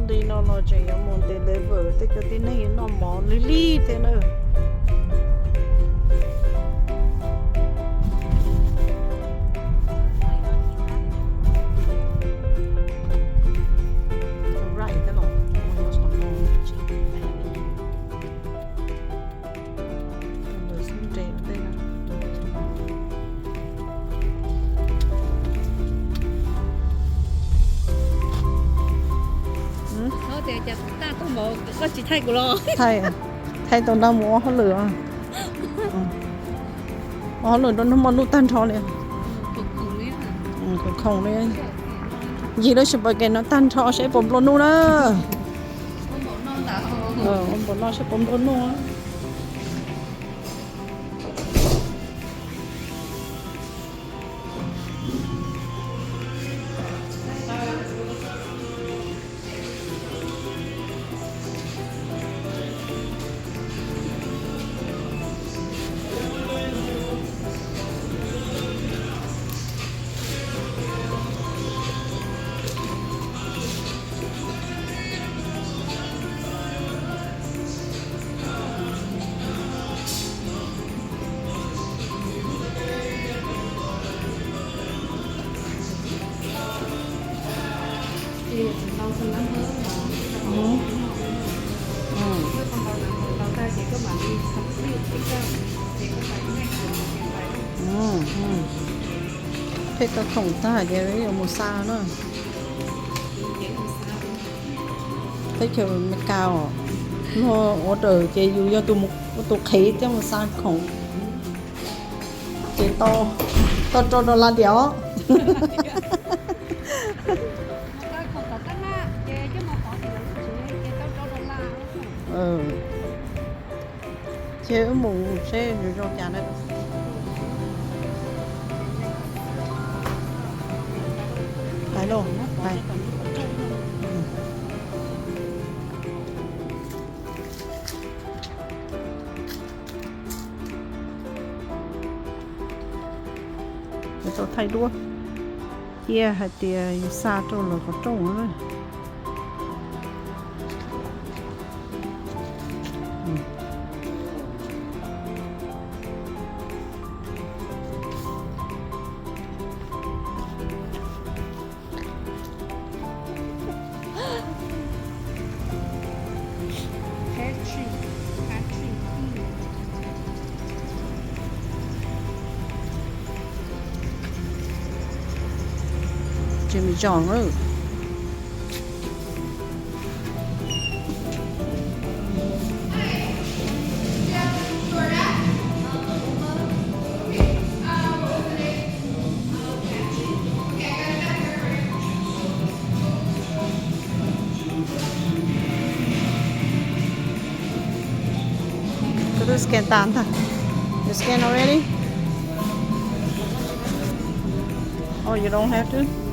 Li no los tseem yuav mus deliver tej cov tib neeg noj mov lig lig thiab na. Thaij tau nrog mus ua hauj lwm. Ua hauj lwm rau nag hmo ntuj tag nrho li. Khoom li, ncig lub supermarket no tag nrho seb puas nplua nuj na. Ua npaum no seb puas nplua nuj. Pheej tau khoom tag ces yuav mus xa na. Teb chaws Amelikas os, luag order ces yus yog tus, tus qhev coj mus xa khoom. Ces tau, tau rau dollar tiag os. Ces wb mus seb zoo zoo cas na. Pais lauj, pais. Yuav tau thaij duab, cia hais tias yus xa rau lawv qhov rooj na. Tsis me zos na. Koj twb scan tas ntag. You scan already? Oh, you don't have to?